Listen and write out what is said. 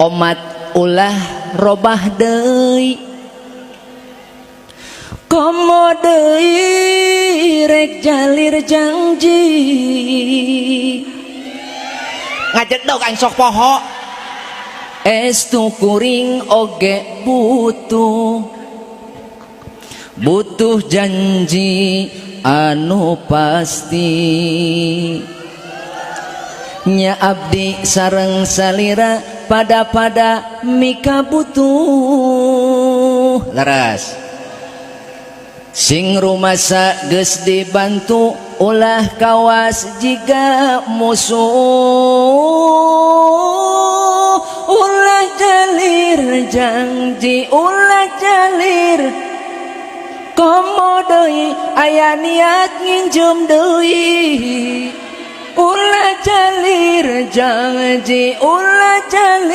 Omat ulah robah deui, komo deui rek jalir janji. Ngajedog aing sok poho. Estu kuring oge butuh, butuh janji anu pasti. Nya abdi sareng salira pada-pada mika butuh. Leres, sing rumasa geus dibantu, ulah kawas jiga musuh. Ulah jalir janji, ulah jalir, komo deui aya niat nginjem deui. Ulah jalir janji, ulah jalir.